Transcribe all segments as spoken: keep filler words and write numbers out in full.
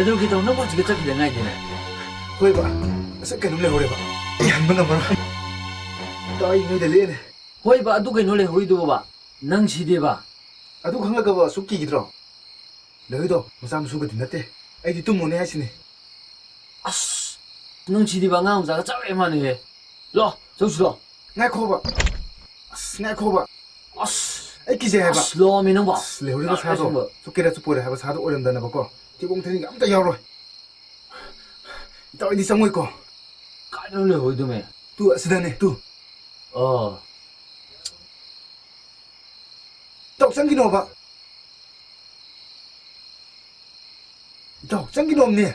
ꯀꯩꯗꯧꯔꯒꯦ ꯇꯧ? ꯅꯪꯕꯨ ꯍꯧꯖꯤꯛꯀ ꯆꯠꯈꯤꯗ ꯉꯥꯏꯗꯅꯦ꯫ ꯍꯣꯏꯕ, ꯑꯁ, ꯀꯩꯅꯣꯝ ꯂꯩꯍꯧꯔꯦꯕ꯫ ꯑꯩ ꯍꯟꯕ ꯉꯝꯃꯔꯣꯏ꯫ ꯇꯥꯎ, ꯑꯩ ꯅꯣꯏꯗ ꯂꯦꯛꯑꯅꯤ꯫ ꯍꯣꯏꯕ, ꯑꯗꯨ ꯀꯩꯅꯣ ꯂꯩꯍꯧꯔꯤꯗꯨꯕꯣꯕ? ꯅꯪ ꯁꯤꯗꯤꯕ꯫ ꯑꯗꯨ ꯈꯪꯉꯒꯕ ꯑꯁꯨꯛ ꯀꯤꯈꯤꯗ꯭ꯔꯣ? ꯂꯩꯍꯧꯔꯤꯗꯣ ꯃꯆꯥ ꯃꯁꯨꯒꯗꯤ ꯅꯠꯇꯦ꯫ ꯑꯩꯗꯤ ꯇꯨꯝꯃꯨꯅꯦ ꯍꯥꯏꯁꯤꯅꯤ꯫ ꯑꯁ, ꯅꯪ ꯁꯤꯗꯤꯕ ꯑꯉꯥꯡ ꯃꯆꯥꯒ ꯆꯞ ꯍꯦꯛ ꯃꯥꯟꯅꯩꯍꯦ꯫ ꯂꯣ, ꯆꯧꯁꯤ ꯂꯣ꯫ ꯉꯥꯏꯈꯣꯕ꯫ ꯑꯁ, ꯉꯥꯏꯈꯣꯕ꯫ ꯑꯁ꯫ ꯑꯩ ꯀꯤꯖꯩ ꯍꯥꯏꯕ꯫ ꯑꯁ, ꯂꯣꯃꯤ ꯅꯪꯕꯣ꯫ ꯑꯁ, ꯂꯩꯍꯧꯔꯤꯕ ꯌꯥꯔꯦ ꯁꯥꯗꯣ꯫ ꯁꯤꯒꯨꯝꯕ꯫ ꯆꯨꯞꯀꯦꯔꯥ ꯆꯨꯞꯄꯣꯏꯔꯥ ꯍꯥꯏꯕ ꯁꯥꯗꯣ ꯑꯣꯏꯔꯝꯗꯅꯕꯀꯣ꯫ ꯊꯤꯕꯣꯡ ꯊꯤꯔꯤꯟꯒ ꯑꯝꯇ ꯌꯥꯎꯔꯣꯏ꯫ ꯏꯇꯥꯎ, ꯑꯩꯗꯤ ꯆꯪꯉꯣꯏꯀꯣ꯫ ꯀꯥꯏꯗꯅꯣ ꯂꯩꯍꯧꯔꯤꯗꯨꯃꯦ? Two, ꯑꯁꯤꯗꯅꯦ, two. ꯑꯣ꯫ ꯏꯇꯥꯎ, ꯆꯪꯈꯤꯅꯣꯕ꯫ ꯏꯇꯥꯎ, ꯆꯪꯈꯤꯅꯣꯝꯅꯦ꯫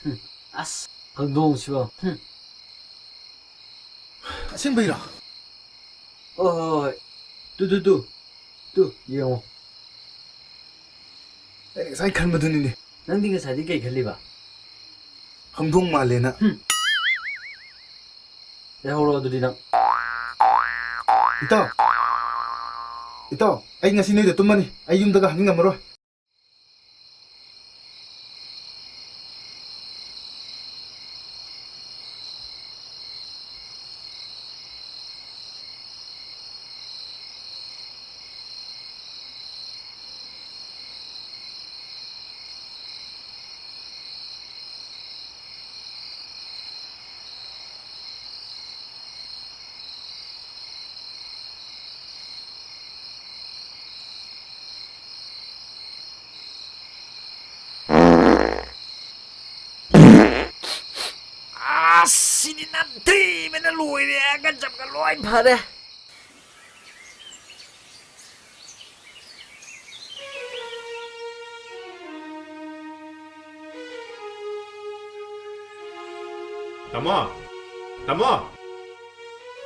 ꯍꯨꯝ, ꯑꯁ, ꯍꯧꯗꯣꯡꯁꯤꯕꯣ꯫ ꯍꯨꯝ꯫ ꯑꯁꯦꯡꯕꯩꯔꯣ? ꯍꯣꯏ, ꯍꯣꯏ, ꯍꯣꯏ꯫ Two, two, two. ꯇꯨ, ꯌꯦꯡꯉꯣ꯫ ꯑꯩꯅ ꯉꯁꯥꯏ ꯈꯟꯕꯗꯨꯅꯤꯅꯦ꯫ ꯅꯪꯗꯤ ꯉꯁꯥꯏꯗꯤ ꯀꯩ ꯈꯜꯂꯤꯕ? ꯍꯧꯗꯣꯡ ꯃꯥꯜꯂꯦꯅ꯫ ꯍꯨꯝ꯫ ꯂꯩꯍꯧꯔꯣ ꯑꯗꯨꯗꯤ ꯅꯪ꯫ ꯏꯇꯥꯎ꯫ ꯏꯇꯥꯎ, ꯑꯩ ꯉꯁꯤ ꯅꯣꯏꯗ ꯇꯨꯝꯃꯅꯤ꯫ ꯑꯩ ꯌꯨꯝꯗꯒ ꯍꯟꯅꯤꯡꯉꯝꯃꯔꯣꯏ꯫ ꯑꯁ, ꯁꯤꯗꯤ ꯅꯝꯊꯤꯕꯅ ꯂꯣꯏꯔꯦ꯫ ꯑꯒꯟ ꯆꯞꯀ ꯂꯣꯏ ꯐꯔꯦ꯫ ꯇꯥꯃꯣ! ꯇꯥꯃꯣ!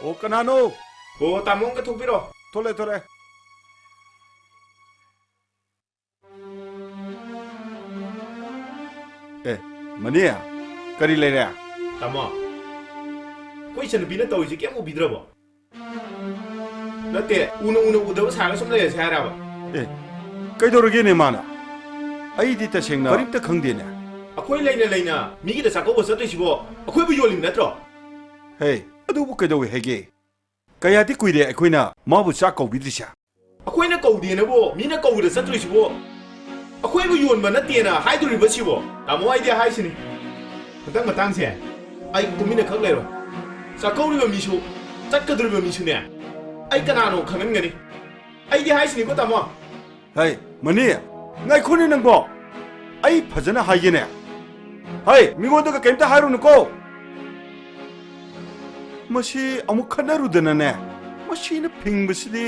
ꯑꯣ, ꯀꯅꯥꯅꯣ? ꯑꯣ, ꯇꯥꯃꯣ ꯑꯝꯇ ꯊꯣꯛꯄꯤꯔꯣ꯫ ꯊꯣꯛꯂꯦ, ꯊꯣꯛꯂꯦ꯫ ꯑꯦ, ꯃꯅꯤ, ꯀꯔꯤ ꯂꯩꯔꯦ? ꯇꯥꯃꯣ, ꯑꯩꯈꯣꯏ ꯏꯆꯟꯅꯨꯄꯤꯅ ꯇꯧꯔꯤꯁꯦ ꯀꯩꯝ ꯎꯕꯤꯗ꯭ꯔꯕꯣ? ꯅꯠꯇꯦ, ꯎꯅ ꯎꯅ ꯎꯗꯕ ꯁꯥꯔꯒ ꯁꯨꯝ ꯂꯩꯔꯁꯦ ꯍꯥꯏꯔꯕ? ꯑꯦ, ꯀꯩꯗꯧꯔꯒꯦꯅꯦ ꯃꯥꯅ? ꯑꯩꯗꯤ ꯇꯁꯦꯡꯅ ꯀꯔꯤꯝꯇ ꯈꯪꯗꯦꯅꯦ꯫ ꯑꯩꯈꯣꯏ ꯂꯩꯅ ꯂꯩꯅ ꯃꯤꯒꯤꯗ ꯆꯥꯛꯀꯧꯕ ꯆꯠꯇꯣꯏꯁꯤꯕꯣ ꯑꯩꯈꯣꯏꯕꯨ ꯌꯣꯜꯂꯤꯕ ꯅꯠꯇ꯭ꯔꯣ? ꯍꯦ, ꯑꯗꯨꯕꯨ ꯀꯩꯗꯧꯋꯦ ꯍꯥꯏꯒꯦ? ꯀꯌꯥꯗꯤ ꯀꯨꯏꯔꯦ ꯑꯩꯈꯣꯏꯅ ꯃꯥꯕꯨ ꯆꯥꯛ ꯀꯧꯕꯤꯗ꯭ꯔꯤꯁꯦ꯫ ꯑꯩꯈꯣꯏꯅ ꯀꯧꯗꯦꯅꯕꯨ ꯃꯤꯅ ꯀꯧꯕꯗ ꯆꯠꯇꯣꯏꯁꯤꯕꯨ ꯑꯩꯈꯣꯏꯕꯨ ꯌꯣꯟꯕ ꯅꯠꯇꯦꯅ ꯍꯥꯏꯗꯣꯔꯤꯕ ꯁꯤꯕꯣ? ꯇꯥꯃꯣ, ꯑꯩꯗꯤ ꯍꯥꯏꯁꯤꯅꯤ, ꯍꯟꯗꯛ ꯃꯇꯥꯡꯁꯦ ꯑꯩ ꯇꯨꯃꯤꯟꯅ ꯈꯛ ꯂꯩꯔꯣꯏ꯫ ꯆꯥꯛꯀꯧꯔꯤꯕ ꯃꯤꯁꯨ, ꯆꯠꯀꯗꯧꯔꯤꯕ ꯃꯤꯁꯨꯅꯦ, ꯑꯩ ꯀꯅꯥꯅꯣ ꯈꯪꯍꯟꯒꯅꯤ꯫ ꯑꯩꯗꯤ ꯍꯥꯏꯁꯤꯅꯤꯀꯣ, ꯇꯥꯃꯣ꯫ ꯍꯩ, ꯃꯅꯤ, ꯉꯥꯏꯈꯣꯅꯦ ꯅꯪꯕꯣ꯫ ꯑꯩ ꯐꯖꯅ ꯍꯥꯏꯒꯦꯅꯦ꯫ ꯍꯩ, ꯃꯤꯉꯣꯟꯗꯒ ꯀꯩꯝꯇ ꯍꯥꯏꯔꯨꯅꯨꯀꯣ꯫ ꯃꯁꯤ ꯑꯃꯨꯛ ꯈꯠꯅꯔꯨꯗꯅꯅꯦ꯫ ꯃꯁꯤꯅ ꯐꯤꯡꯕꯁꯤꯗꯤ꯫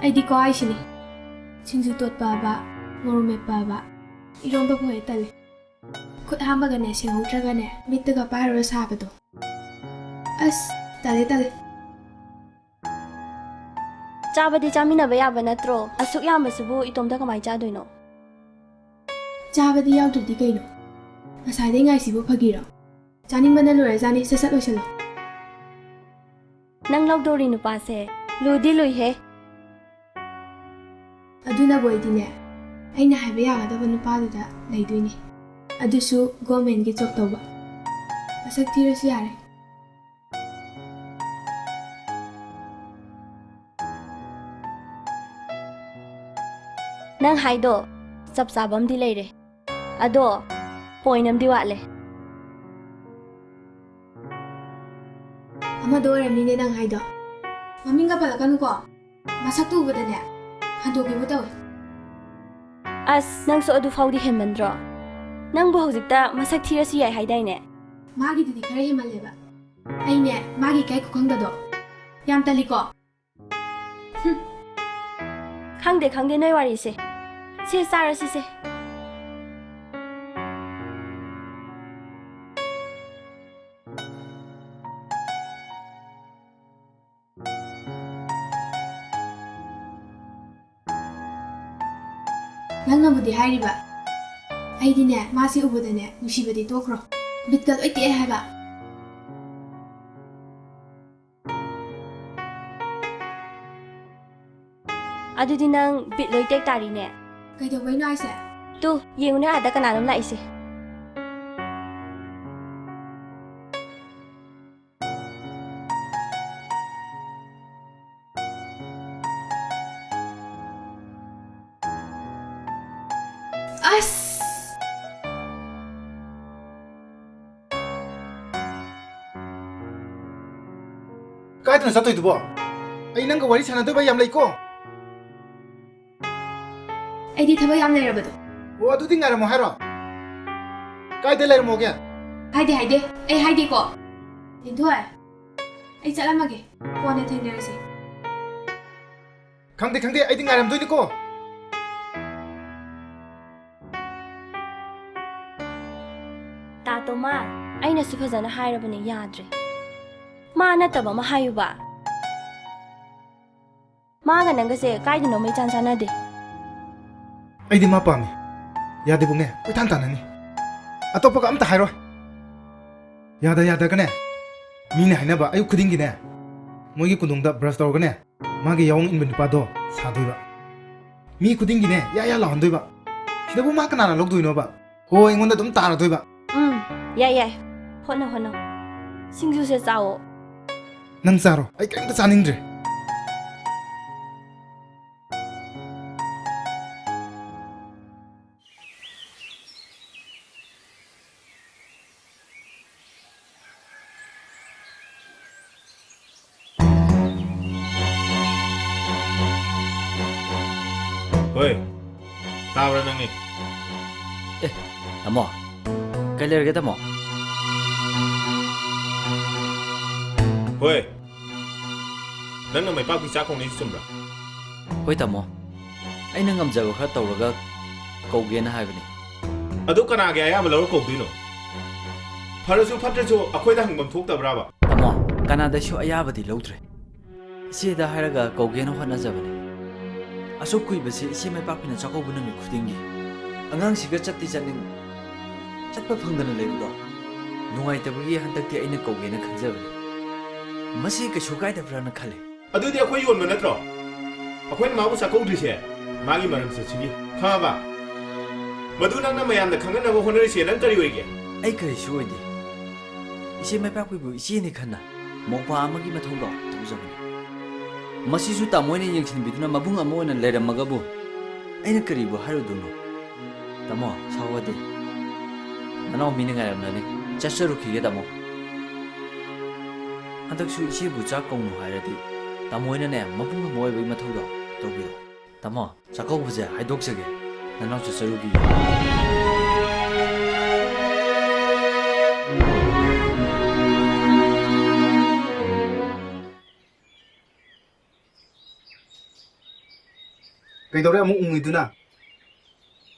ꯑꯩꯗꯤꯀꯣ ꯍꯥꯏꯁꯤꯅꯤ, ꯁꯤꯡꯖꯨ ꯇꯣꯠꯄꯕ, ꯃꯣꯔꯣꯛ ꯃꯦꯠꯄꯕ, ꯏꯔꯣꯝꯕꯕꯨ ꯍꯦꯛ ꯇꯜꯂꯤ꯫ ꯈꯨꯠ ꯍꯥꯝꯕꯒꯅꯦ ꯁꯦꯡꯍꯧꯗ꯭ꯔꯒꯅꯦ ꯃꯤꯠꯇꯒ ꯄꯥꯏꯔꯨꯔ ꯁꯥꯕꯗꯣ꯫ ꯑꯁ, ꯇꯜꯂꯦ, ꯇꯜꯂꯦ꯫ ꯆꯥꯕꯗꯤ ꯆꯥꯃꯤꯟꯅꯕ ꯌꯥꯕ ꯅꯠꯇ꯭ꯔꯣ? ꯑꯁꯨꯛ ꯌꯥꯝꯕꯁꯤꯕꯨ ꯏꯇꯣꯝꯇ ꯀꯃꯥꯏ ꯆꯥꯗꯣꯏꯅꯣ? ꯆꯥꯕꯗꯤ ꯌꯥꯎꯗ꯭ꯔꯗꯤ ꯀꯩꯅꯣ? ꯉꯁꯥꯏꯗꯩ ꯉꯥꯏꯁꯤꯕꯨ ꯐꯥꯒꯤꯔꯣ? ꯆꯥꯅꯤꯡꯕꯅ ꯂꯣꯏꯔꯖꯥꯠꯅꯤ, ꯁꯠ ꯁꯠ ꯂꯣꯏꯁꯜꯂꯣ꯫ ꯅꯪ ꯂꯧꯗꯣꯔꯤ ꯅꯨꯄꯥꯁꯦ ꯂꯨꯗꯤ ꯂꯨꯏꯍꯦ꯫ ꯑꯗꯨꯅꯕꯨ ꯑꯩꯗꯤꯅꯦ, ꯑꯩꯅ ꯍꯥꯏꯕ ꯌꯥꯒꯗꯕ ꯅꯨꯄꯥꯗꯨꯗ ꯂꯩꯗꯣꯏꯅꯦ꯫ ꯑꯗꯨꯁꯨ government ꯀꯤ job ꯇꯧꯕ꯫ ꯃꯁꯛ ꯊꯤꯔꯁꯨ ꯌꯥꯔꯦ꯫ ꯅꯪ ꯍꯥꯏꯗꯣ ꯆꯞ ꯆꯥꯕ ꯑꯃꯗꯤ ꯂꯩꯔꯦ꯫ ꯑꯗꯣ point ꯑꯃꯗꯤ ꯋꯥꯠꯂꯦ꯫ ꯑꯃꯗꯣ ꯑꯣꯏꯔꯝꯅꯤꯅꯦ ꯅꯪ ꯍꯥꯏꯗꯣ꯫ ꯃꯃꯤꯡꯒ ꯄꯜꯂꯛꯀꯅꯨꯀꯣ꯫ ꯃꯁꯛꯇꯨ ꯎꯕꯗꯅꯦ ꯍꯟꯗꯣꯛꯀꯦꯕꯨ ꯇꯧꯋꯦ꯫ ꯑꯁ, ꯅꯪꯁꯨ ꯑꯗꯨ ꯐꯥꯎꯗꯤ ꯍꯦꯟꯃꯟꯗ꯭ꯔꯣ? ꯅꯪꯕꯨ ꯍꯧꯖꯤꯛꯇ ꯃꯁꯛ ꯊꯤꯔꯁꯨ ꯌꯥꯏ ꯍꯥꯏꯗꯥꯏꯅꯦ? ꯃꯥꯒꯤꯗꯨꯗꯤ ꯈꯔ ꯍꯦꯟꯃꯜꯂꯦꯕ꯫ ꯑꯩꯅꯦ, ꯃꯥꯒꯤ ꯏꯀꯥꯏ ꯈꯨꯈꯪꯗꯗꯣ ꯌꯥꯝ ꯇꯜꯂꯤꯀꯣ꯫ ꯍꯨꯝ꯫ ꯈꯪꯗꯦ, ꯈꯪꯗꯦ, ꯅꯣꯏ ꯋꯥꯔꯤꯁꯦ꯫ ꯁꯦ, ꯆꯥꯔꯁꯤꯁꯦ꯫ ꯅꯪꯅꯕꯨꯗꯤ ꯍꯥꯏꯔꯤꯕ, ꯑꯩꯗꯤꯅꯦ, ꯃꯥꯁꯦ ꯎꯕꯗꯅꯦ, ꯅꯨꯡꯁꯤꯕꯗꯤ ꯇꯣꯛꯈ꯭ꯔꯣ, ꯕꯤꯠꯀ ꯂꯣꯏ ꯇꯦꯛꯑꯦ ꯍꯥꯏꯕ꯫ ꯑꯗꯨꯗꯤ ꯅꯪ ꯕꯤꯠ ꯂꯣꯏ ꯇꯦꯛ ꯇꯥꯔꯤꯅꯦ꯫ ꯀꯩꯗꯧꯕꯩꯅꯣ ꯍꯥꯏꯁꯦ? ꯇꯨ, ꯌꯦꯡꯉꯨꯅꯦ, ꯑꯥꯗ ꯀꯅꯥꯅꯣꯝ ꯂꯥꯛꯏꯁꯦ꯫ ꯑꯁ! ꯀꯥꯏꯗꯅꯣ ꯆꯠꯇꯣꯏꯗꯨꯕꯣ? ꯑꯩ ꯅꯪꯒ ꯋꯥꯔꯤ ꯁꯥꯟꯅꯗꯣꯏꯕ ꯌꯥꯝ ꯂꯩꯀꯣ꯫ ꯑꯩꯗꯤ ꯊꯕꯛ ꯌꯥꯝ ꯂꯩꯔꯕꯗꯣ꯫ ꯑꯣ, ꯑꯗꯨꯗꯤ ꯉꯥꯏꯔꯝꯃꯣ ꯍꯥꯏꯔꯣ? ꯀꯥꯏꯗ ꯂꯩꯔꯝꯃꯣꯒꯦ? ꯍꯥꯏꯗꯦ, ꯍꯥꯏꯗꯦ꯫ ꯑꯩ ꯍꯥꯏꯗꯦꯀꯣ꯫ ꯂꯤꯟꯊꯣꯏ, ꯑꯩ ꯆꯠꯂꯝꯃꯒꯦ꯫ ꯀꯣꯟꯅ ꯊꯦꯡꯅꯔꯁꯤ꯫ ꯈꯪꯗꯦ, ꯈꯪꯗꯦ, ꯑꯩꯗꯤ ꯉꯥꯏꯔꯝꯗꯣꯏꯅꯤꯀꯣ꯫ ꯇꯥ ꯇꯣꯃꯥ, ꯑꯩꯅꯁꯨ ꯐꯖꯅ ꯍꯥꯏꯔꯕꯅꯦ, ꯌꯥꯗ꯭ꯔꯦ꯫ ꯃꯥ ꯅꯠꯇꯕ ꯑꯃ ꯍꯥꯏꯌꯨꯕ꯫ ꯃꯥꯒ ꯅꯪꯒꯁꯦ ꯀꯥꯏꯗꯅꯣꯃ ꯏꯆꯥꯟ ꯆꯥꯟꯅꯗꯦ꯫ ꯑꯩꯗꯤ ꯃꯥ ꯄꯥꯝꯃꯤ꯫ ꯌꯥꯗꯦꯕꯨꯡꯅꯦ, ꯀꯣꯏꯇꯥꯟ ꯇꯥꯟꯅꯅꯤ꯫ ꯑꯇꯣꯞꯄꯒ ꯑꯝꯇ ꯍꯥꯏꯔꯣꯏ꯫ ꯌꯥꯗ ꯌꯥꯗ꯭ꯔꯒꯅꯦ, ꯃꯤꯅ ꯍꯥꯏꯅꯕ ꯑꯌꯨꯛ ꯈꯨꯗꯤꯡꯒꯤꯅꯦ, ꯃꯣꯏꯒꯤ ꯀꯣꯅꯨꯡꯗ brush ꯇꯧꯔꯒꯅꯦ, ꯃꯥꯒꯤ ꯌꯥꯑꯣꯡ ꯏꯟꯕ ꯅꯨꯄꯥꯗꯣ ꯁꯥꯗꯣꯏꯕ꯫ ꯃꯤ ꯈꯨꯗꯤꯡꯒꯤꯅꯦ, ꯌꯥ ꯌꯥ ꯂꯥꯎꯍꯟꯗꯣꯏꯕ꯫ ꯁꯤꯗꯕꯨ ꯃꯥ ꯀꯅꯥꯅ ꯂꯧꯗꯣꯏꯅꯣꯕ? ꯍꯣ, ꯑꯩꯉꯣꯟꯗ ꯑꯗꯨꯝ ꯇꯥꯔꯗꯣꯏꯕ꯫ ꯎꯝ, ꯌꯥꯏ, ꯌꯥꯏ꯫ ꯍꯣꯠꯅꯧ, ꯍꯣꯠꯅꯧ꯫ ꯁꯤꯡꯖꯨꯁꯦ ꯆꯥꯎꯋꯣ꯫ ꯅꯪ ꯆꯥꯔꯣ, ꯑꯩ ꯀꯔꯤꯝꯇ ꯆꯥꯅꯤꯡꯗ꯭ꯔꯦ꯫ ꯍꯣꯏ, ꯇꯥꯕ꯭ꯔꯥ ꯅꯪꯅꯤ? ꯑꯦ, ꯇꯥꯃꯣ, ꯀꯩ ꯂꯩꯔꯒꯦ, ꯇꯥꯃꯣ? ꯍꯣꯏ꯫ ꯅꯪꯅ ꯃꯩꯄꯥꯛꯄꯤ ꯆꯥꯛ ꯀꯧꯅꯩꯁꯤ ꯆꯨꯝꯕ꯭ꯔꯥ? ꯍꯣꯏ ꯇꯥꯃꯣ, ꯑꯩꯅ ꯉꯝꯖꯕ ꯈꯔ ꯇꯧꯔꯒ ꯀꯧꯒꯦꯅ ꯍꯥꯏꯕꯅꯤ꯫ ꯑꯗꯨ ꯀꯅꯥꯒꯤ ꯑꯌꯥꯕ ꯂꯧꯔ ꯀꯧꯗꯣꯏꯅꯣ? ꯐꯔꯁꯨ ꯐꯠꯇ꯭ꯔꯁꯨ ꯑꯩꯈꯣꯏꯗ ꯍꯪꯐꯝ ꯊꯣꯛꯇꯕ꯭ꯔꯥꯕ? ꯇꯥꯃꯣ, ꯀꯅꯥꯗꯁꯨ ꯑꯌꯥꯕꯗꯤ ꯂꯧꯗ꯭ꯔꯦ꯫ ꯏꯆꯦꯗ ꯍꯥꯏꯔꯒ ꯀꯧꯒꯦꯅ ꯍꯣꯠꯅꯖꯕꯅꯤ꯫ ꯑꯁꯨꯛ ꯀꯨꯏꯕꯁꯤ ꯏꯆꯦ ꯃꯩꯄꯥꯛꯄꯤꯅ ꯆꯥꯛꯀꯧꯕ ꯅꯨꯃꯤꯠ ꯈꯨꯗꯤꯡꯒꯤ ꯑꯉꯥꯡꯁꯤꯒ ꯆꯠꯇꯤ ꯆꯠꯅꯤꯡ, ꯆꯠꯄ ꯐꯪꯗꯅ ꯂꯩꯕꯗꯣ ꯅꯨꯡꯉꯥꯏꯇꯕꯒꯤ ꯍꯟꯗꯛꯇꯤ ꯑꯩꯅ ꯀꯧꯒꯦꯅ ꯈꯟꯖꯕꯅꯤ꯫ ꯃꯁꯤ ꯀꯩꯁꯨ ꯀꯥꯏꯗꯕ꯭ꯔꯥꯅ ꯈꯜꯂꯤ꯫ ꯑꯗꯨꯗꯤ ꯑꯩꯈꯣꯏ ꯌꯣꯟꯕ ꯅꯠꯇ꯭ꯔꯣ? ꯑꯩꯈꯣꯏꯅ ꯃꯥꯕꯨ ꯆꯥꯛꯀꯧꯗ꯭ꯔꯤꯁꯦ ꯃꯥꯒꯤ ꯃꯔꯝ ꯆꯠꯁꯤꯒꯤ, ꯈꯪꯉꯕ? ꯃꯗꯨ ꯅꯪꯅ ꯃꯌꯥꯝꯗ ꯈꯪꯍꯟꯅꯕ ꯍꯣꯠꯅꯔꯤꯁꯦ ꯅꯪ ꯀꯔꯤ ꯑꯣꯏꯒꯦ? ꯑꯩ ꯀꯔꯤꯁꯨ ꯑꯣꯏꯗꯦ꯫ ꯏꯆꯦ ꯃꯩꯄꯥꯛꯄꯤꯕꯨ ꯏꯆꯦꯅꯤ ꯈꯟꯅ ꯃꯧꯄꯥ ꯑꯃꯒꯤ ꯃꯊꯧꯗꯣ ꯇꯧꯖꯕꯅꯤ꯫ ꯃꯁꯤꯁꯨ ꯇꯥꯃꯣꯅ ꯌꯦꯡꯁꯤꯟꯕꯤꯗꯨꯅ ꯃꯕꯨꯡ ꯑꯃ ꯑꯣꯏꯅ ꯂꯩꯔꯝꯃꯒꯕꯨ ꯑꯩꯅ ꯀꯔꯤꯕꯨ ꯍꯥꯏꯔꯨꯗꯣꯏꯅꯣ? ꯇꯥꯃꯣ, ꯁꯥꯎꯍꯗꯦ꯫ ꯅꯅꯥꯎ ꯃꯤꯅ ꯉꯥꯏꯔꯝꯂꯅꯤ꯫ ꯆꯠꯆꯔꯨꯈꯤꯒꯦ, ꯇꯥꯃꯣ꯫ ꯍꯟꯗꯛꯁꯨ ꯏꯆꯦꯕꯨ ꯆꯥꯛ ꯀꯧꯅꯨ ꯍꯥꯏꯔꯗꯤ ꯇꯥꯃꯣ ꯍꯣꯏꯅꯅꯦ, ꯃꯄꯨꯡ ꯑꯃ ꯑꯣꯏꯕꯒꯤ ꯃꯊꯧꯗꯣ ꯇꯧꯕꯤꯔꯣ꯫ ꯇꯥꯃꯣ, ꯆꯥꯛꯀꯧꯕꯁꯦ ꯍꯥꯏꯗꯣꯛꯆꯒꯦ꯫ ꯅꯅꯥꯎ ꯆꯠꯆꯔꯨꯈꯤꯒꯦ꯫ ꯀꯩꯗꯧꯔꯦ ꯑꯃꯨꯛ ꯎꯪꯉꯤꯗꯨꯅ?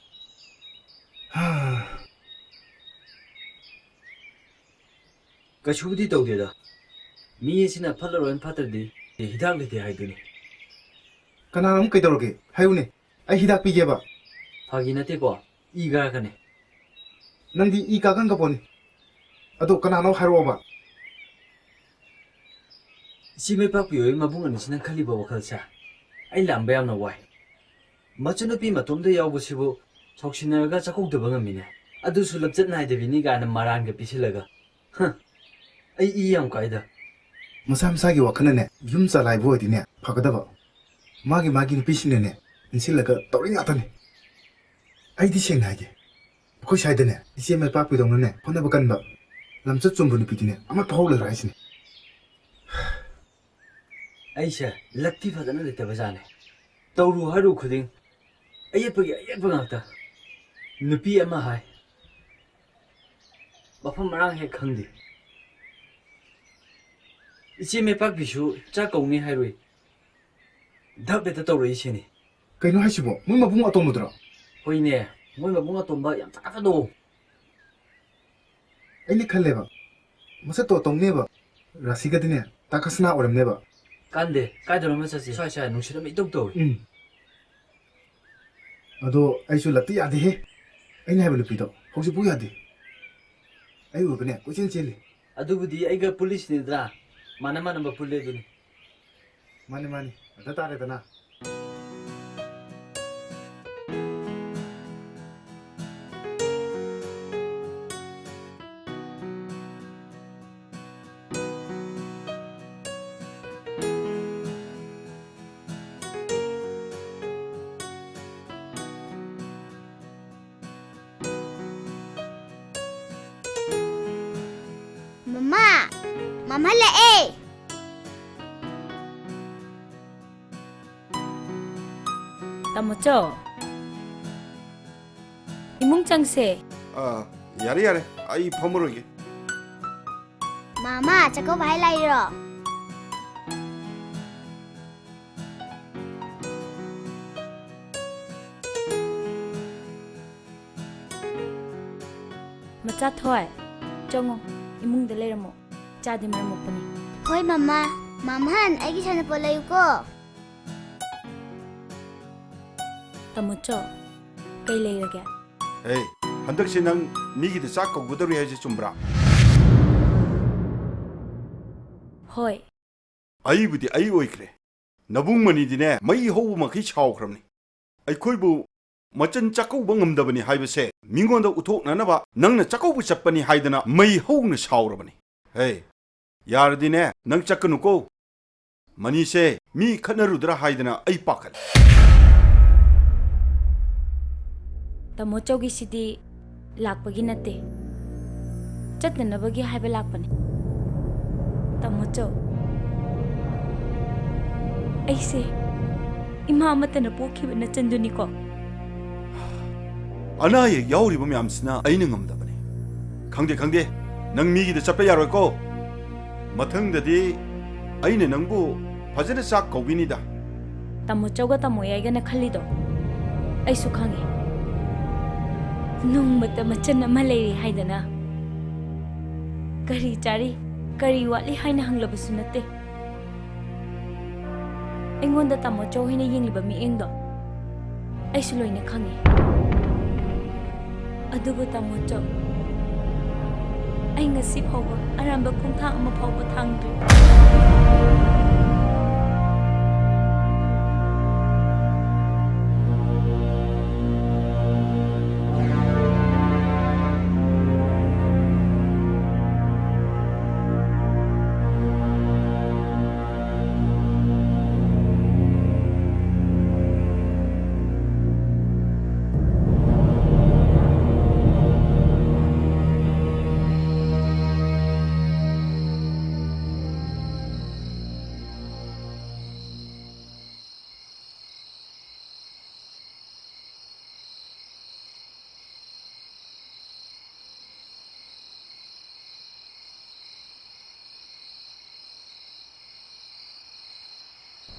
ꯍꯥ꯫ ꯀꯩꯁꯨꯕꯨꯗꯤ ꯇꯧꯗꯦꯗ꯫ ꯃꯤ ꯑꯁꯤꯅ ꯐꯠꯂꯔꯣꯏꯅ ꯐꯠꯇ꯭ꯔꯗꯤ ꯍꯤꯗꯥꯛ ꯂꯩꯇꯦ ꯍꯥꯏꯗꯨꯅꯤ꯫ ꯀꯅꯥꯅꯣ ꯑꯃꯨꯛ ꯀꯩꯗꯧꯔꯒꯦ? ꯍꯥꯏꯌꯨꯅꯦ꯫ ꯑꯩ ꯍꯤꯗꯥꯛ ꯄꯤꯒꯦꯕ꯫ ꯐꯥꯒꯤ ꯅꯠꯇꯦꯀꯣ꯫ ꯏ ꯀꯥꯔꯛꯀꯅꯤ꯫ ꯅꯪꯗꯤ ꯏ ꯀꯥꯒꯟꯒ ꯄꯣꯠꯅꯤ꯫ ꯑꯗꯣ ꯀꯅꯥꯅꯣ ꯍꯥꯏꯔꯛꯑꯣꯕ꯫ ꯏꯆꯦ ꯃꯩꯄꯥꯛꯄꯤ ꯍꯣꯏ ꯃꯕꯨꯡ ꯑꯅꯤꯁꯤꯅ ꯈꯜꯂꯤꯕ ꯋꯥꯈꯜꯁꯦ ꯑꯩ ꯂꯥꯝꯕ ꯌꯥꯝꯅ ꯋꯥꯏ꯫ ꯃꯆꯟꯅꯨꯄꯤ ꯃꯇꯣꯝꯗ ꯌꯥꯎꯕꯁꯤꯕꯨ ꯁꯥꯎꯁꯤꯟꯅꯔꯒ ꯆꯥꯛꯀꯧꯗꯕ ꯉꯝꯃꯤꯅꯦ꯫ ꯑꯗꯨꯁꯨ ꯂꯝꯆꯠ ꯅꯥꯏꯗꯕꯤꯅꯤ ꯀꯥꯏꯅ ꯃꯔꯥꯟꯒ ꯄꯤꯁꯤꯜꯂꯒ꯫ ꯍ, ꯑꯩ ꯏ ꯌꯥꯝ ꯀꯥꯏꯗ꯫ ꯃꯁꯥ ꯃꯁꯥꯒꯤ ꯋꯥꯈꯜꯅꯅꯦ ꯌꯨꯝ ꯆꯂꯥꯏꯕ ꯑꯣꯏꯗꯤꯅꯦ ꯐꯒꯗꯕ꯫ ꯃꯥꯒꯤ ꯃꯥꯒꯤ ꯅꯨꯄꯤꯁꯤꯡꯅꯅꯦ ꯏꯟꯁꯤꯜꯂꯒ ꯇꯧꯔꯤ ꯉꯥꯛꯇꯅꯤ꯫ ꯑꯩꯗꯤ ꯁꯦꯡꯅ ꯍꯥꯏꯒꯦ, ꯑꯩꯈꯣꯏ ꯁ꯭ꯋꯥꯏꯗꯅꯦ ꯏꯆꯦ ꯃꯩꯄꯥꯛꯄꯤꯗꯧꯅꯅꯦ ꯍꯣꯠꯅꯕ ꯀꯟꯕ, ꯂꯝꯆꯠ ꯆꯨꯝꯕ ꯅꯨꯄꯤꯗꯤꯅꯦ ꯑꯃꯠꯇ ꯍꯧꯔꯛꯂꯔꯣꯏ ꯍꯥꯏꯁꯤꯅꯤ꯫ ꯑꯩꯁꯦ ꯂꯛꯇꯤ ꯐꯖꯅ ꯂꯩꯇꯕ ꯖꯥꯠꯅꯦ꯫ ꯇꯧꯔꯨ ꯍꯥꯏꯔꯨ ꯈꯨꯗꯤꯡ ꯑꯌꯦꯠꯄꯒꯤ ꯑꯌꯦꯠꯄ ꯉꯥꯛꯇ꯫ ꯅꯨꯄꯤ ꯑꯃ ꯍꯥꯏ, ꯃꯐꯝ ꯃꯔꯥꯡ ꯍꯦꯛ ꯈꯪꯗꯦ꯫ ꯏꯆꯦ ꯃꯩꯄꯥꯛꯄꯤꯁꯨ ꯆꯥꯛ ꯀꯧꯅꯤ ꯍꯥꯏꯔꯨꯏ꯫ ꯙꯞ ꯍꯦꯛꯇ ꯇꯧꯔꯛꯏꯁꯤꯅꯤ꯫ ꯀꯩꯅꯣ ꯍꯥꯏꯁꯤꯕꯣ? ꯃꯣꯏ ꯃꯕꯨꯡ ꯑꯇꯣꯝꯕꯗꯨꯔꯣ? ꯍꯣꯏꯅꯦ, ꯃꯣꯏ ꯃꯕꯨꯡ ꯑꯇꯣꯝꯕ ꯌꯥꯝ ꯇꯥꯗꯕꯗꯣ꯫ ꯑꯩꯅ ꯈꯜꯂꯦꯕ, ꯃꯁꯛꯇꯣ ꯇꯧꯅꯦꯕ꯫ ꯔꯥꯁꯤꯒꯗꯤꯅꯦ, ꯇꯥꯀꯁꯅꯥ ꯑꯣꯏꯔꯝꯅꯦꯕ꯫ ꯀꯥꯟꯗꯦ, ꯀꯥꯏꯗꯅꯣꯝꯃ ꯆꯠꯁꯤ꯫ ꯁ꯭ꯋꯥꯏ ꯁ꯭ꯋꯥꯏ ꯅꯨꯡꯁꯤꯠ ꯑꯃ ꯏꯇꯧ ꯇꯧꯏ꯫ ꯎꯝ꯫ ꯑꯗꯣ ꯑꯩꯁꯨ ꯂꯛꯇꯤ ꯌꯥꯗꯦꯍꯦ꯫ ꯑꯩꯅ ꯍꯥꯏꯕ ꯅꯨꯄꯤꯗꯣ ꯍꯧꯖꯤꯛꯐꯥꯎ ꯌꯥꯗꯦ꯫ ꯑꯩ ꯎꯔꯒꯅꯦ ꯀꯣꯏꯆꯦꯟ ꯆꯦꯜꯂꯤ꯫ ꯑꯗꯨꯕꯨꯗꯤ ꯑꯩꯒ ꯄꯨꯜꯂꯤꯁꯤꯅꯤꯗ꯭ꯔꯥ? ꯃꯥꯟꯅ ꯃꯥꯟꯅꯕ ꯄꯨꯜꯂꯦ ꯑꯗꯨꯅꯤ꯫ ꯃꯥꯅꯤ, ꯃꯥꯅꯤ꯫ ꯑꯗ ꯇꯥꯔꯦꯗꯅ꯫ ꯃꯃꯥ, ꯃꯝꯍꯜ ꯂꯥꯛꯑꯦ꯫ ꯇꯥꯃꯣꯆꯧ, ꯏꯃꯨꯡ ꯆꯪꯁꯦ꯫ ꯑꯥ, ꯌꯥꯔꯦ, ꯌꯥꯔꯦ, ꯑꯩ ꯐꯝꯃꯔꯣꯏꯒꯦ꯫ ꯃꯥꯃꯥ, ꯆꯥꯛꯀꯧꯕ ꯍꯥꯏ ꯂꯥꯛꯏꯔꯣ? ꯃꯆꯥ ꯊꯣꯏ, ꯆꯪꯉꯣ, ꯏꯃꯨꯡꯗ ꯂꯩꯔꯝꯃꯣ꯫ ꯆꯥꯗꯤ ꯃꯔꯝ ꯃꯣꯛꯄꯅꯤ꯫ ꯍꯣꯏ, ꯃꯃꯥ꯫ ꯃꯝꯍꯟ, ꯑꯩꯒꯤ ꯁꯥꯟꯅꯄꯣꯠ ꯂꯩꯌꯨꯀꯣ꯫ ꯇꯥꯃꯣꯆꯧ, ꯀꯩ ꯂꯩꯔꯒꯦ? ꯑꯦ, ꯍꯟꯗꯛꯁꯦ ꯅꯪ ꯃꯤꯒꯤꯗ ꯆꯥꯛ ꯀꯧꯒꯗꯧꯔꯤ ꯍꯥꯏꯁꯦ ꯆꯨꯝꯕ꯭ꯔꯥ? ꯍꯣꯏ꯫ ꯑꯩꯕꯨꯗꯤ ꯑꯩ ꯑꯣꯏꯈ꯭ꯔꯦ꯫ ꯅꯕꯨꯡ ꯃꯅꯤꯗꯤꯅꯦ, ꯃꯩ ꯍꯧꯕ ꯃꯈꯩ ꯁꯥꯎꯈ꯭ꯔꯕꯅꯤ꯫ ꯑꯩꯈꯣꯏꯕꯨ ꯃꯆꯟ ꯆꯥꯛꯀꯧꯕ ꯉꯝꯗꯕꯅꯤ ꯍꯥꯏꯕꯁꯦ ꯃꯤꯉꯣꯟꯗ ꯎꯠꯊꯣꯛꯅꯅꯕ ꯅꯪꯅ ꯆꯥꯛꯀꯧꯕ ꯆꯠꯄꯅꯤ ꯍꯥꯏꯗꯅ ꯃꯩ ꯍꯧꯅ ꯁꯥꯎꯔꯕꯅꯤ꯫ ꯍꯦ, ꯌꯥꯔꯗꯤꯅꯦ, ꯅꯪ ꯆꯠꯀꯅꯨꯀꯣ꯫ ꯃꯅꯤꯁꯦ ꯃꯤ ꯈꯠꯅꯔꯨꯗ꯭ꯔꯥ ꯍꯥꯏꯗꯅ ꯑꯩ ꯄꯥꯈꯠꯂꯦ꯫ ꯇꯥꯃꯣꯆꯧꯒꯤꯁꯤꯗꯤ ꯂꯥꯛꯄꯒꯤ ꯅꯠꯇꯦ, ꯆꯠꯇꯅꯕꯒꯤ ꯍꯥꯏꯕ ꯂꯥꯛꯄꯅꯤ꯫ ꯇꯥꯃꯣꯆꯧ, ꯑꯩꯁꯦ ꯏꯃꯥ ꯑꯃꯠꯇꯅ ꯄꯣꯛꯈꯤꯕ ꯅꯆꯟꯗꯨꯅꯤꯀꯣ꯫ ꯑꯅꯥ ꯑꯌꯦꯛ ꯌꯥꯎꯔꯤꯕ ꯃꯌꯥꯝꯁꯤꯅ ꯑꯩꯅ ꯉꯝꯗꯕꯅꯤ꯫ ꯈꯪꯗꯦ, ꯈꯪꯗꯦ, ꯅꯪ ꯃꯤꯒꯤꯗ ꯆꯠꯄ ꯌꯥꯔꯣꯏꯀꯣ꯫ ꯃꯊꯪꯗꯗꯤ ꯑꯩꯅ ꯅꯪꯕꯨ ꯐꯖꯅ ꯆꯥꯛ ꯀꯧꯕꯤꯅꯤꯗ꯫ ꯇꯥꯃꯣ ꯆꯧꯒ ꯇꯥꯃꯣ ꯌꯥꯏꯒꯅ ꯈꯜꯂꯤꯗꯣ ꯑꯩꯁꯨ ꯈꯪꯉꯤ꯫ ꯅꯣꯡꯃꯇ ꯃꯆꯟ ꯑꯃ ꯂꯩꯔꯤ ꯍꯥꯏꯗꯅ, ꯀꯔꯤ ꯆꯥꯔꯤ, ꯀꯔꯤ ꯋꯥꯠꯂꯤ ꯍꯥꯏꯅ ꯍꯪꯂꯕꯁꯨ ꯅꯠꯇꯦ꯫ ꯑꯩꯉꯣꯟꯗ ꯇꯥꯃꯣ ꯆꯧ ꯍꯣꯏꯅ ꯌꯦꯡꯂꯤꯕ ꯃꯤꯠꯌꯦꯡꯗꯣ ꯑꯩꯁꯨ ꯂꯣꯏꯅ ꯈꯪꯉꯤ꯫ ꯑꯗꯨꯕꯨ ꯇꯥꯃꯣ ꯆꯧ, ꯑꯩ ꯉꯁꯤ ꯐꯥꯎꯕ ꯑꯔꯥꯟꯕ ꯈꯣꯡꯊꯥꯡ ꯑꯃ ꯐꯥꯎꯕ ꯊꯥꯡꯗ꯭ꯔꯤ꯫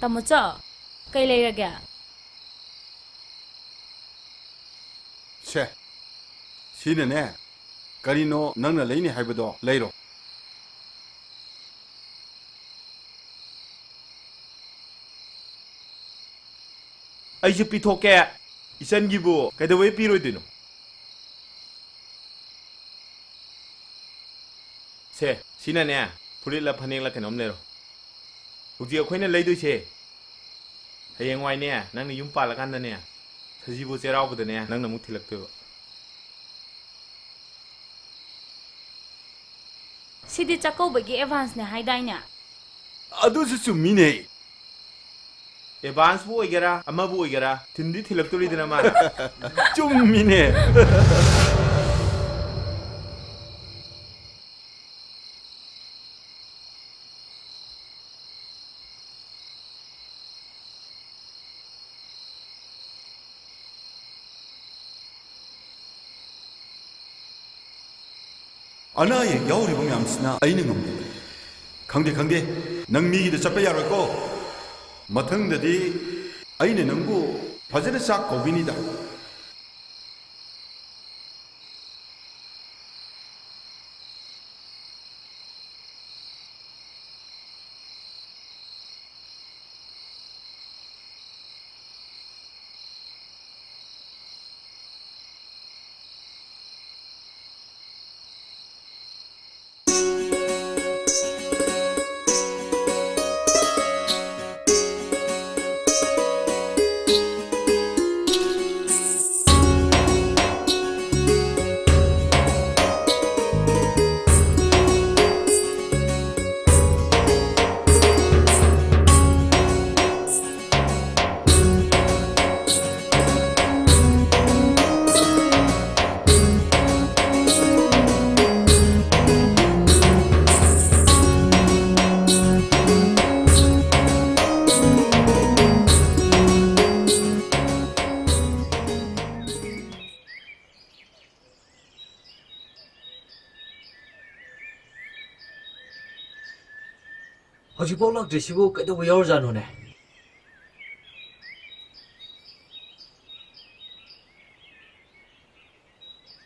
ꯇꯥꯃꯣꯆꯧ, ꯀꯩ ꯂꯩꯔꯒꯦ? ꯁꯦ, ꯁꯤꯅꯅꯦ, ꯀꯔꯤꯅꯣ ꯅꯪꯅ ꯂꯩꯅꯤ ꯍꯥꯏꯕꯗꯣ ꯂꯩꯔꯣ꯫ ꯑꯩꯁꯨ ꯄꯤꯊꯣꯛꯀꯦ꯫ ꯏꯆꯟꯒꯤꯕꯨ ꯀꯩꯗꯧꯕꯩ ꯄꯤꯔꯣꯏꯗꯣꯏꯅꯣ? ꯁꯦ, ꯁꯤꯅꯅꯦ, ꯐꯨꯔꯤꯠꯂ ꯐꯅꯦꯛꯂ ꯀꯩꯅꯣꯝ ꯂꯩꯔꯣ꯫ ꯍꯧꯖꯤꯛ ꯑꯩꯈꯣꯏꯅ ꯂꯩꯗꯣꯏꯁꯦ, ꯍꯌꯦꯡꯋꯥꯏꯅꯦ, ꯅꯪꯅ ꯌꯨꯝ ꯄꯥꯜꯂꯀꯥꯟꯗꯅꯦ, ꯁꯖꯤꯕꯨ ꯆꯩꯔꯥꯎꯕꯗꯅꯦ, ꯅꯪꯅ ꯑꯃꯨꯛ ꯊꯤꯜꯂꯛꯇꯣꯏꯕ꯫ ꯁꯤꯗꯤ ꯆꯥꯛꯀꯧꯕꯒꯤ ꯑꯦꯗꯚꯥꯟꯁꯅꯦ ꯍꯥꯏꯗꯥꯏꯅꯦ? ꯑꯗꯨꯁꯨ ꯆꯨꯝꯃꯤꯅꯦ꯫ ꯑꯦꯗꯚꯥꯟꯁꯄꯨ ꯑꯣꯏꯒꯦꯔꯥ, ꯑꯃꯕꯨ ꯑꯣꯏꯒꯦꯔꯥ, ꯊꯤꯟꯗꯤ ꯊꯤꯜꯂꯛꯇꯣꯔꯤꯗꯅ ꯃꯥꯅ꯫ ꯆꯨꯝꯃꯤꯅꯦ꯫ ꯑꯅꯥ ꯑꯌꯦꯛ ꯌꯥꯎꯔꯤꯕ ꯃꯌꯥꯝꯁꯤꯅ ꯑꯩꯅ ꯉꯝꯗꯕꯅꯤ꯫ ꯈꯪꯗꯦ, ꯈꯪꯗꯦ꯫ ꯅꯪ ꯃꯤꯒꯤꯗ ꯆꯠꯄ ꯌꯥꯔꯣꯏꯀꯣ꯫ ꯃꯊꯪꯗꯗꯤ ꯑꯩꯅ ꯅꯪꯕꯨ ꯐꯖꯅ ꯆꯥꯛ ꯀꯧꯕꯤꯅꯤꯗ꯫ ꯍꯧꯖꯤꯛꯐꯥꯎ ꯂꯥꯛꯇ꯭ꯔꯤꯁꯤꯕꯨ ꯀꯩꯗꯧꯕ ꯌꯥꯎꯔꯖꯥꯠꯅꯣꯅꯦ?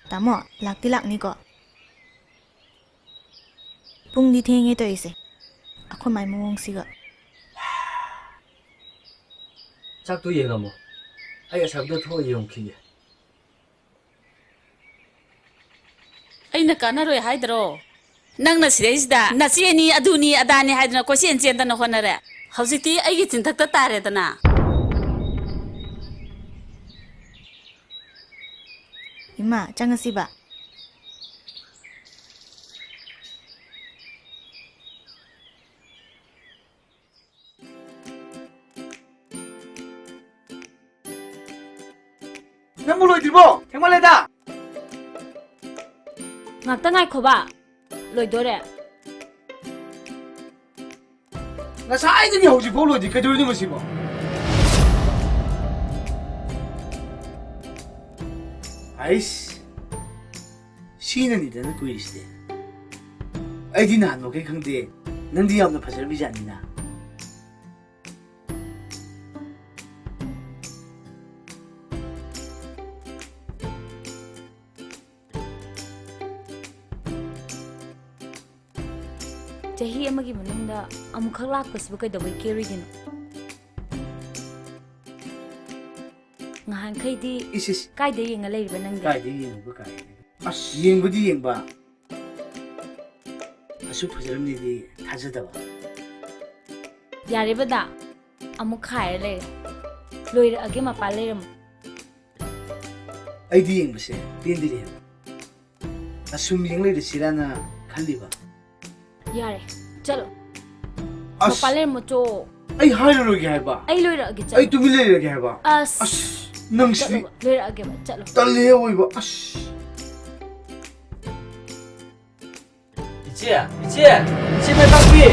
ꯇꯥꯃꯣ, ꯂꯥꯛꯇꯤ ꯂꯥꯛꯅꯤꯀꯣ? ꯄꯨꯡꯗꯤ ꯊꯦꯡꯉꯦ ꯇꯧꯔꯤꯁꯦ, ꯑꯩꯈꯣꯏ ꯃꯥꯏ ꯃꯑꯣꯡꯁꯤꯒ꯫ ꯆꯥꯛꯇꯨ ꯌꯦꯡꯉꯝꯃꯣ, ꯑꯩ ꯑꯁꯥꯏꯕꯨꯛꯇ ꯊꯣꯛꯑ ꯌꯦꯡꯉꯨꯈꯤꯒꯦ꯫ ꯑꯩꯅ ꯀꯥꯟꯅꯔꯣꯏ ꯍꯥꯏꯗ꯭ꯔꯣ? ꯅꯪꯅ ꯁꯤꯗꯩꯁꯤꯗ ꯅꯆꯦꯅꯤ, ꯑꯗꯨꯅꯤ, ꯑꯗꯥꯅꯤ ꯍꯥꯏꯗꯅ ꯀꯣꯏꯆꯦꯟ ꯆꯦꯟꯗꯅ ꯍꯣꯠꯅꯔꯦ꯫ ꯍꯧꯖꯤꯛꯇꯤ ꯑꯩꯒꯤ ꯆꯤꯟꯊꯛꯇ ꯇꯥꯔꯦꯗꯅ꯫ ꯏꯃꯥ, ꯆꯪꯉꯁꯤꯕ꯫ ꯅꯪꯕꯨ ꯂꯣꯏꯗ꯭ꯔꯤꯕꯣ? ꯊꯦꯡꯃꯜꯂꯦꯗ! ꯉꯥꯛꯇ ꯉꯥꯏꯈꯣꯕ꯫ ꯂꯣꯏꯗꯣꯔꯦ꯫ ꯉꯁꯥꯏꯗꯒꯤ ꯍꯧꯖꯤꯛꯐꯥꯎ ꯂꯣꯏꯗ꯭ꯔꯤ, ꯀꯩꯗꯧꯔꯤꯅꯣ ꯃꯁꯤꯕꯣ? ꯍꯩꯁ! ꯁꯤꯅꯅꯤꯗꯅ ꯀꯨꯏꯔꯤꯁꯤꯗꯤ꯫ ꯑꯩꯗꯤ ꯅꯍꯥꯟꯃꯈꯩ ꯈꯪꯗꯦ, ꯅꯪꯗꯤ ꯌꯥꯝꯅ ꯐꯖꯔꯝꯃꯤꯖꯥꯠꯅꯤꯅ꯫ ꯆꯍꯤ ꯑꯃꯒꯤ ꯃꯅꯨꯡꯗ ꯑꯃꯨꯛꯈꯛ ꯂꯥꯛꯄꯁꯤꯕꯨ ꯀꯩꯗꯧꯕꯩ ꯀꯦꯔꯨꯏꯗꯣꯏꯅꯣ? ꯉꯍꯥꯟꯈꯩꯗꯤ ꯏꯁ, ꯏꯁ꯫ ꯀꯥꯏꯗ ꯌꯦꯡꯉ ꯂꯩꯔꯤꯕ ꯅꯪꯗꯤ? ꯀꯥꯏꯗ ꯌꯦꯡꯉꯨꯕ ꯀꯥꯏ? ꯑꯁ, ꯌꯦꯡꯕꯨꯗꯤ ꯌꯦꯡꯕ꯫ ꯑꯁꯨꯛ ꯐꯖꯔꯝꯅꯤꯗꯤ ꯊꯥꯖꯗꯕ꯫ ꯌꯥꯔꯦꯕꯗ, ꯑꯃꯨꯛ ꯈꯥꯏꯔ ꯂꯩꯔꯦ꯫ ꯂꯣꯏꯔꯛꯑꯒꯦ, ꯃꯄꯥ ꯂꯩꯔꯝꯃꯣ꯫ ꯑꯩꯗꯤ ꯌꯦꯡꯕꯁꯦ ꯄꯦꯟꯗ꯭ꯔꯤ ꯍꯥꯏꯕ꯫ ꯑꯁꯨꯝ ꯌꯦꯡ ꯂꯩꯔꯁꯤꯔꯥꯅ ꯈꯜꯂꯤꯕ꯫ ꯌꯥꯔꯦ, ꯆꯠꯂꯣ꯫ ꯑꯁ! ꯃꯄꯥ ꯂꯩꯔꯝꯃꯣ, ꯆꯣ꯫ ꯑꯩ ꯍꯥꯏꯔꯔꯣꯏꯒꯦ ꯍꯥꯏꯕ꯫ ꯑꯩ ꯂꯣꯏꯔꯛꯑꯒꯦ, ꯆꯠꯂꯣ꯫ ꯑꯩ ꯇꯨꯃꯤꯟ ꯂꯩꯔꯒꯦ ꯍꯥꯏꯕ꯫ ꯑꯁ! ꯑꯁ! ꯅꯪꯁꯤꯗꯤ ꯆꯠꯂꯣꯕ, ꯂꯣꯏꯔꯛꯑꯒꯦꯕ, ꯆꯠꯂꯣ꯫ ꯇꯜꯂꯦ ꯑꯑꯣꯏꯕ, ꯑꯁ! ꯏꯆꯦ! ꯏꯆꯦ! ꯏꯆꯦ ꯃꯥꯏꯄꯥꯛꯄꯤ!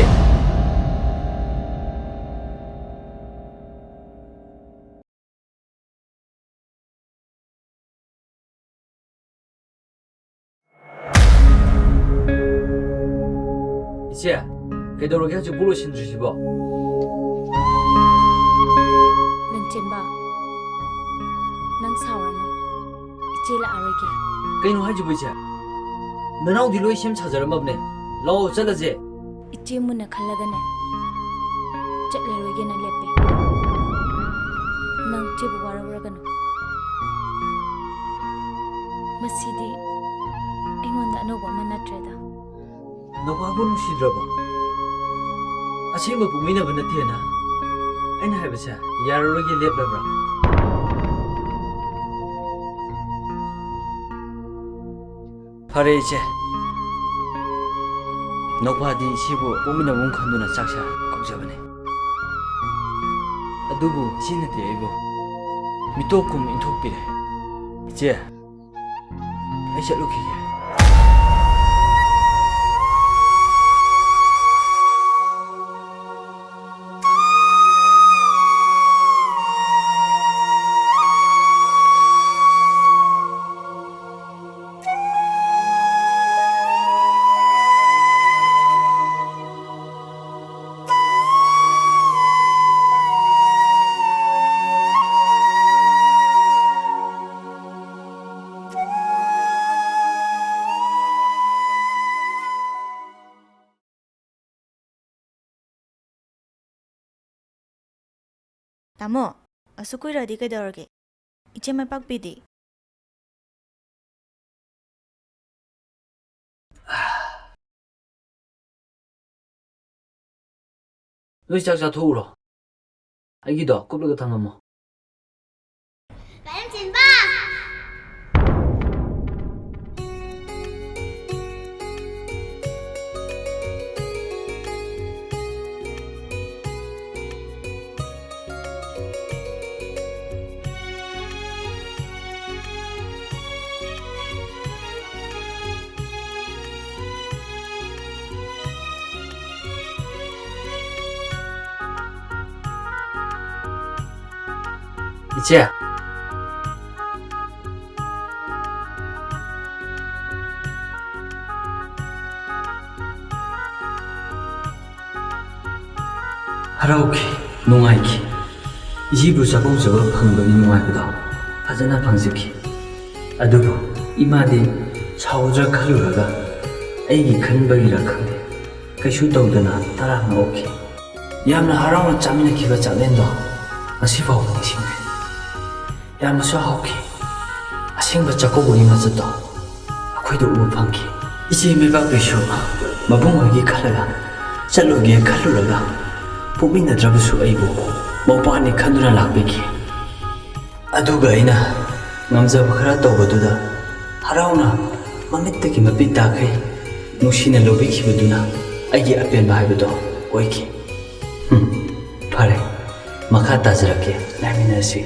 ꯏꯆꯦ, ꯀꯩꯗꯧꯔꯒꯦ ꯍꯧꯖꯤꯛꯄꯨ ꯂꯣꯏꯁꯤꯟꯗ꯭ꯔꯤꯁꯤꯕꯣ? ꯂꯟꯆꯦꯟꯕ, ꯅꯪ ꯁꯥꯎꯔꯅꯨ꯫ ꯏꯆꯦ ꯂꯥꯛꯑꯔꯣꯏꯒꯦ꯫ ꯀꯩꯅꯣ ꯍꯥꯏꯁꯤꯕꯣ ꯏꯆꯦ? ꯅꯅꯥꯎꯗꯤ ꯂꯣꯏ ꯁꯦꯝ ꯁꯥꯖꯔꯝꯃꯕꯅꯦ꯫ ꯂꯥꯛꯑꯣ ꯆꯠꯂꯁꯦ꯫ ꯏꯆꯦ ꯃꯨꯟꯅ ꯈꯜꯂꯒꯅꯦ, ꯆꯠꯂꯔꯣꯏꯒꯦꯅ ꯂꯦꯞꯄꯦ꯫ ꯅꯪ ꯏꯆꯦꯕꯨ ꯋꯥꯔꯧꯔꯒꯅꯨ꯫ ꯃꯁꯤꯗꯤ ꯑꯩꯉꯣꯟꯗ ꯑꯅꯧꯕ ꯑꯃ ꯅꯠꯇ꯭ꯔꯦꯗ꯫ ꯅꯧꯄꯥꯕꯨ ꯅꯨꯡꯁꯤꯗ꯭ꯔꯕꯣ? ꯑꯁꯦꯡꯕ ꯄꯣꯛꯃꯤꯟꯅꯕ ꯅꯠꯇꯦꯅ ꯑꯩꯅ ꯍꯥꯏꯕꯁꯦ ꯌꯥꯔꯔꯣꯏꯒꯦ ꯂꯦꯞꯂꯕ꯭ꯔꯥ? ꯐꯔꯦ ꯏꯆꯦ, ꯅꯧꯄꯥꯗꯤ ꯏꯆꯦꯕꯨ ꯄꯣꯛꯃꯤꯟꯅꯕꯒꯨꯝ ꯈꯟꯗꯨꯅ ꯆꯥꯛꯁꯦ ꯀꯧꯖꯕꯅꯦ꯫ ꯑꯗꯨꯕꯨ ꯏꯆꯦꯅꯗꯤ ꯑꯩꯕꯨ ꯃꯤꯇꯣꯞꯀꯨꯝ ꯏꯟꯊꯣꯛꯄꯤꯔꯦ꯫ ꯏꯆꯦ, ꯑꯩ ꯆꯠꯂꯨꯈꯤꯒꯦ꯫ ꯇꯥꯃꯣ, ꯑꯁꯨꯛ ꯀꯨꯏꯔꯗꯤ ꯀꯩꯗꯧꯔꯒꯦ? ꯏꯆꯦ ꯃꯥꯏꯄꯥꯛꯄꯤꯗꯤ? ꯅꯣꯏ ꯆꯥꯛ ꯆꯥꯊꯣꯛꯎꯔꯣ꯫ ꯑꯩꯒꯤꯗꯣ ꯀꯨꯞꯂꯒ ꯊꯝꯃꯝꯃꯣ꯫ ꯀꯔꯝ ꯆꯦꯟꯕ? ꯏꯆꯦ꯫ ꯍꯔꯥꯎꯈꯤ, ꯅꯨꯡꯉꯥꯏꯈꯤ꯫ ꯏꯆꯦꯕꯨ ꯆꯥꯛꯀꯧꯖꯕ ꯐꯪꯕꯒꯤ ꯅꯨꯡꯉꯥꯏꯕꯗꯣ ꯐꯖꯅ ꯐꯪꯖꯈꯤ꯫ ꯑꯗꯨꯕꯨ ꯏꯃꯥꯗꯤ ꯁꯥꯎꯒꯗ꯭ꯔꯥ ꯈꯜꯂꯨꯔꯒ ꯑꯩꯒꯤ ꯈꯟꯕꯒꯤꯔ ꯈꯪꯗꯦ, ꯀꯩꯁꯨ ꯇꯧꯗꯅ ꯇꯔꯥꯝꯅ ꯑꯣꯛꯈꯤ꯫ ꯌꯥꯝꯅ ꯍꯔꯥꯎꯅ ꯆꯥꯃꯤꯟꯅꯈꯤꯕ ꯆꯥꯛꯂꯦꯟꯗꯣ ꯉꯁꯤ ꯐꯥꯎꯕ ꯅꯤꯡꯁꯤꯡꯂꯤ꯫ ꯌꯥꯝꯅꯁꯨ ꯍꯥꯎꯈꯤ꯫ ꯑꯁꯦꯡꯕ ꯆꯥꯛꯀꯧꯕꯒꯤ ꯃꯆꯠꯇꯣ ꯑꯩꯈꯣꯏꯗ ꯎꯕ ꯐꯪꯈꯤ꯫ ꯏꯆꯦ ꯃꯩꯕꯥꯛꯄꯤꯁꯨ ꯃꯕꯨꯡ ꯍꯣꯏꯒꯤ ꯈꯜꯂꯒ ꯆꯠꯂꯣꯏꯒꯦ ꯈꯜꯂꯨꯔꯒ ꯄꯣꯛꯃꯤꯟꯅꯗ꯭ꯔꯕꯁꯨ ꯑꯩꯕꯨ ꯃꯧꯄꯥꯅꯤ ꯈꯟꯗꯨꯅ ꯂꯥꯛꯄꯤꯈꯤ꯫ ꯑꯗꯨꯒ ꯑꯩꯅ ꯉꯝꯖꯕ ꯈꯔ ꯇꯧꯕꯗꯨꯗ ꯍꯔꯥꯎꯅ ꯃꯃꯤꯠꯇꯒꯤ ꯃꯄꯤ ꯇꯥꯈꯩ ꯅꯨꯡꯁꯤꯅ ꯂꯧꯕꯤꯈꯤꯕꯗꯨꯅ ꯑꯩꯒꯤ ꯑꯄꯦꯟꯕ ꯍꯥꯏꯕꯗꯣ ꯑꯣꯏꯈꯤ꯫ ꯍꯨꯝ, ꯐꯔꯦ, ꯃꯈꯥ ꯇꯥꯖꯔꯛꯀꯦ, ꯉꯥꯏꯃꯤꯟꯅꯁꯤ꯫